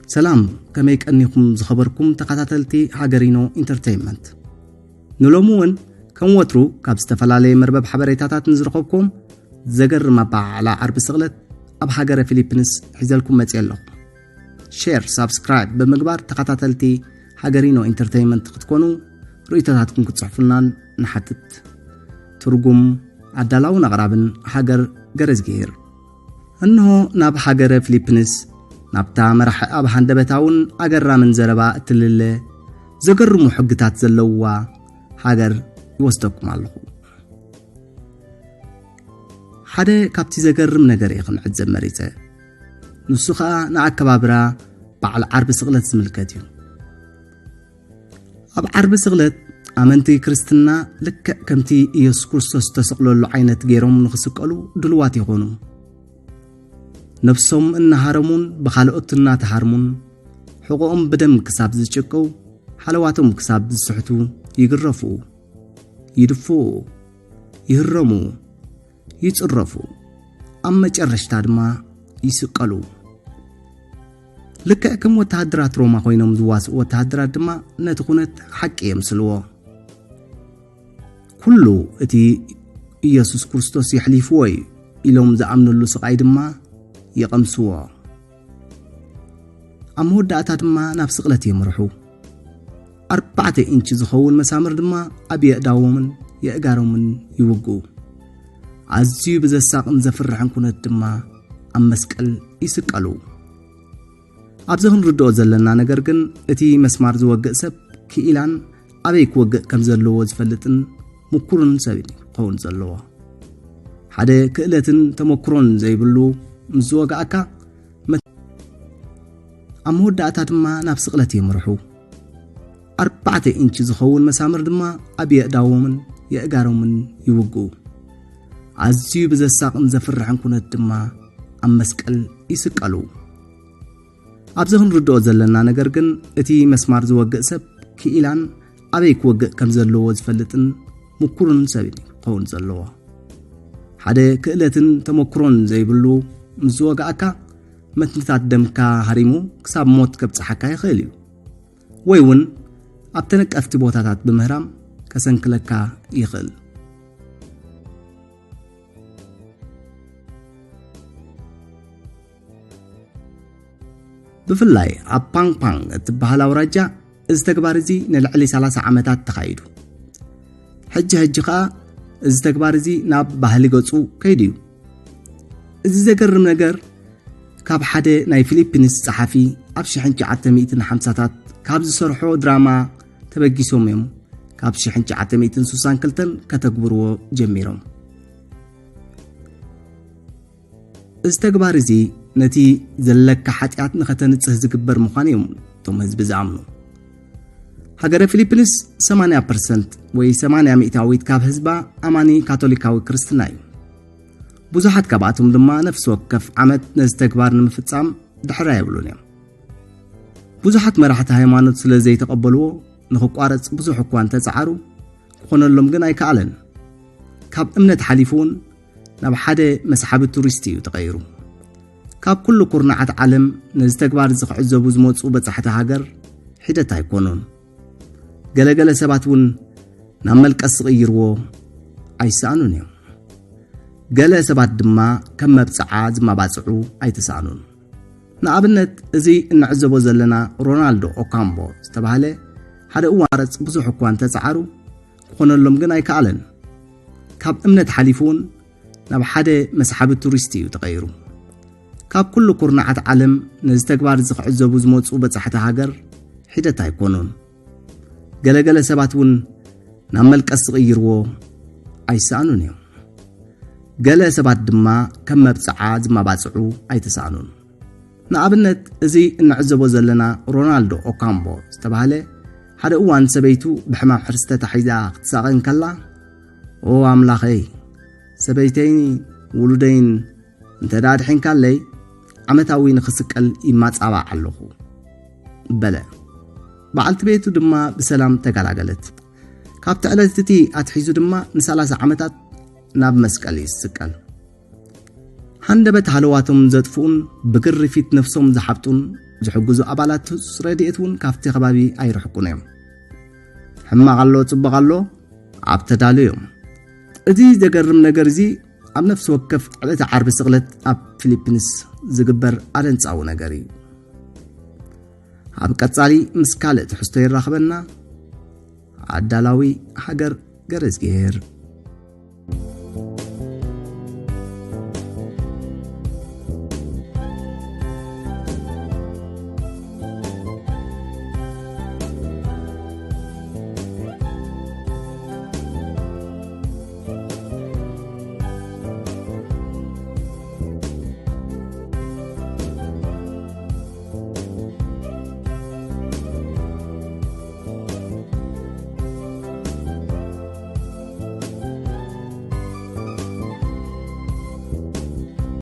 ሰላም፣ ከመይ ቀኒኹም ዝኸበርኩም ተኸታተልቲ ሃገሪኖ ኢንተርቴይንመንት? ንሎሚ እውን ከም ወትሩ ካብ ዝተፈላለየ መርበብ ሓበሬታታት ንዝረኸብኩም ዘገርም ኣበዓዕላ ዓርቢ ስቕለት ኣብ ሃገረ ፊሊፒንስ ሒዘልኩም መፅየ ኣለኹ። ሼር፣ ሳብስክራይብ ብምግባር ተኸታተልቲ ሃገሪኖ ኢንተርቴይንመንት ክትኮኑ ርእይቶታትኩም ክትጽሕፉልናን ንሓትት። ትርጉም ኣዳላውን ኣቕራብን ሃገር ገረዝጊሄር። እንሆ ናብ ሃገረ ፊሊፒንስ፣ ናብታ መራሕ ኣብ ሃንደበታውን ኣገራምን ዘረባ እትልለ ዘገርሙ ሕግታት ዘለውዋ ሃገር ይወስደኩም ኣለኹ። ሓደ ካብቲ ዘገርም ነገር እየ ክንዕዘብ መሪጸ። ንሱ ኸኣ ንኣከባብራ በዓል ዓርቢ ስቕለት ዝምልከት እዩ። ኣብ ዓርቢ ስቕለት ኣመንቲ ክርስትና ልክዕ ከምቲ ኢየሱስ ክርስቶስ ዝተሰቕለሉ ዓይነት ገይሮም ንኽስቀሉ ድልዋት ይኾኑ። ነፍሶም እናሃረሙን ብኻልኦት እናተሃርሙን ሕቖኦም ብደም ክሳብ ዝጭቀው፣ ሓለዋቶም ክሳብ ዝስሕቱ ይግረፉ፣ ይድፍኡ፣ ይህረሙ፣ ይጽረፉ፣ ኣብ መጨረሽታ ድማ ይስቀሉ። ልክዕ ከም ወተሃደራት ሮማ ኮይኖም ዝዋስኡ ወተሃደራት ድማ ነቲ ኩነት ሓቂ የምስልዎ። ኩሉ እቲ ኢየሱስ ክርስቶስ የሕሊፍዎ እዩ ኢሎም ዝኣምንሉ ስቓይ ድማ ይቐምስዎ። ኣብ መወዳእታ ድማ ናብ ስቕለት የምርሑ። ኣርባዕተ ኢንች ዝኸውን መሳምር ድማ ኣብ የእዳዎምን የእጋሮምን ይውግኡ። ኣዝዩ ብዘሳቕን ዘፍርሕን ኩነት ድማ ኣብ መስቀል ይስቀሉ። ኣብዚ ክንርድኦ ዘለና ነገር ግን፣ እቲ መስማር ዝወግእ ሰብ ክኢላን ኣበይ ክወግእ ከም ዘለዎ ዝፈልጥን ምኩርን ሰብ እዩ ክኸውን ዘለዎ። ሓደ ክእለትን ተመክሮን ዘይብሉ ምስ ዝወግኣካ፣ መት-፣ ኣብ መወዳእታ ድማ ናብ ስቕለት የምርሑ። ኣርባዕተ ኢንች ዝኸውን መሳምር ድማ ኣብ የእዳዎምን የእጋሮምን ይውግኡ። ኣዝዩ ብዘሳቕን ዘፍርሕን ኩነት ድማ ኣብ መስቀል ይስቀሉ። ኣብዚ ክንርድኦ ዘለና ነገር ግን፣ እቲ መስማር ዝወግእ ሰብ ክኢላን ኣበይ ክወግእ ከም ዘለዎ ዝፈልጥን ምኩርን ሰብ እዩ ክኸውን ዘለዎ። ሓደ ክእለትን ተመክሮን ዘይብሉ ምስ ዝወግኣካ፣ መትንታት ደምካ ሃሪሙ ክሳብ ሞት ከብጽሓካ ይኽእል እዩ። ወይ እውን ኣብ ተነቀፍቲ ቦታታት ብምህራም ከሰንክለካ ይኽእል። ብፍላይ ኣብ ፓንግ ፓንግ እትበሃል ኣውራጃ እዚ ተግባር እዚ ንልዕሊ ሰላሳ ዓመታት ተኻይዱ። ሕጂ ሕጂ ኸኣ እዚ ተግባር እዚ ናብ ባህሊ ገጹ ከይዱ እዩ። እዚ ዘገርም ነገር፣ ካብ ሓደ ናይ ፊሊፒንስ ጸሓፊ ኣብ ሽሕን ትሽዓተ ሚእትን ሓምሳታት ካብ ዝሰርሖ ድራማ ተበጊሶም እዮም ካብ ሽሕን ትሽዓተ ሚእትን ስሳን ክልተን ከተግብርዎ ጀሚሮም። እዚ ተግባር እዚ ነቲ ዘለካ ሓጢኣት ንኸተንጽህ ዝግበር ምዃኑ እዮም እቶም ህዝቢ ዝኣምኑ። ሃገረ ፊሊፒንስ ሰማንያ ፐርሰንት ወይ ሰማንያ ሚእታዊት ካብ ህዝባ ኣማኒ ካቶሊካዊ ክርስትና እዩ። ብዙሓት ካብኣቶም ድማ ነፍሲ ወከፍ ዓመት ነዚ ተግባር ንምፍጻም ድሕር ኣይብሉን እዮም። ብዙሓት መራሕቲ ሃይማኖት ስለ ዘይተቐበልዎ ንኽቋረጽ ብዙሕ እኳ እንተጸዓሩ፣ ክኾነሎም ግን ኣይከኣለን። ካብ እምነት ሓሊፉ እውን ናብ ሓደ መስሓቢ ቱሪስት እዩ ተቐይሩ። ካብ ኩሉ ኩርናዓት ዓለም ነዚ ተግባር እዚ ክዕዘቡ ዝመጹ በጻሕቲ ሃገር ሒደት ኣይኮኑን። ገለገለ ሰባት እውን ናብ መልቀስ ዝቕይርዎ ኣይሰኣኑን እዮም። ገለ ሰባት ድማ ከም መብጽዓ ዝመባጽዑ ኣይተሳእኑን። ንኣብነት፣ እዚ እንዕዘቦ ዘለና ሮናልዶ ኦካምቦ ዝተባህለ ሓደ እዋን ረጽ ብዙሕ እኳ እንተጸዓሩ፣ ክኾነሎም ግን ኣይከኣለን። ካብ እምነት ሓሊፉ እውን ናብ ሓደ መስሓቢ ቱሪስት እዩ ተቐይሩ። ካብ ኩሉ ኩርናዓት ዓለም ነዚ ተግባር እዚ ክዕዘቡ ዝመጹ በጻሕቲ ሃገር ሒደት ኣይኮኑን። ገለገለ ሰባት እውን ናብ መልቀስ ዝቕይርዎ ኣይሰኣኑን እዮም። ገለ ሰባት ድማ ከም መብጽዓ ዝመባጽዑ ኣይተሳእኑን። ንኣብነት፣ እዚ እንዕዘቦ ዘለና ሮናልዶ ኦካምቦ ዝተባህለ ሓደ እዋን ሰበይቱ ብሕማም ሕርሲ ተታሒዛ ክትሳቐ እንከላ፣ "ኦ ኣምላኸይ፣ ሰበይተይን ውሉደይን እንተ ደኣ ድሒንካለይ፣ ዓመታዊ ንኽስቀል ይማጻባዕ ኣለኹ" በለ። በዓልቲ ቤቱ ድማ ብሰላም ተገላገለት። ካብቲ ዕለት እቲ ኣትሒዙ ድማ ንሰላሳ ዓመታት ናብ መስቀል ይስቀል። ሃንደበት ሃለዋቶም ዘጥፍኡን ብግርፊት ነፍሶም ዝሓብጡን ዝሕግዙ ኣባላት ህጹጽ ረድኤት እውን ካብቲ ከባቢ ኣይርሕቁን እዮም። ሕማቕ ኣሎ ጽቡቕ ኣሎ ኣብ ተዳሉ እዮም። እቲ ዘገርም ነገር እዚ ኣብ ነፍሲ ወከፍ ዕለተ ዓርቢ ስቕለት ኣብ ፊሊፒንስ ዝግበር ኣደንጻዊ ነገር እዩ። ኣብ ቀጻሊ ምስ ካልእ ትሕዝቶ ይራኽበና። ኣዳላዊ ሃገር ገረዝጌር።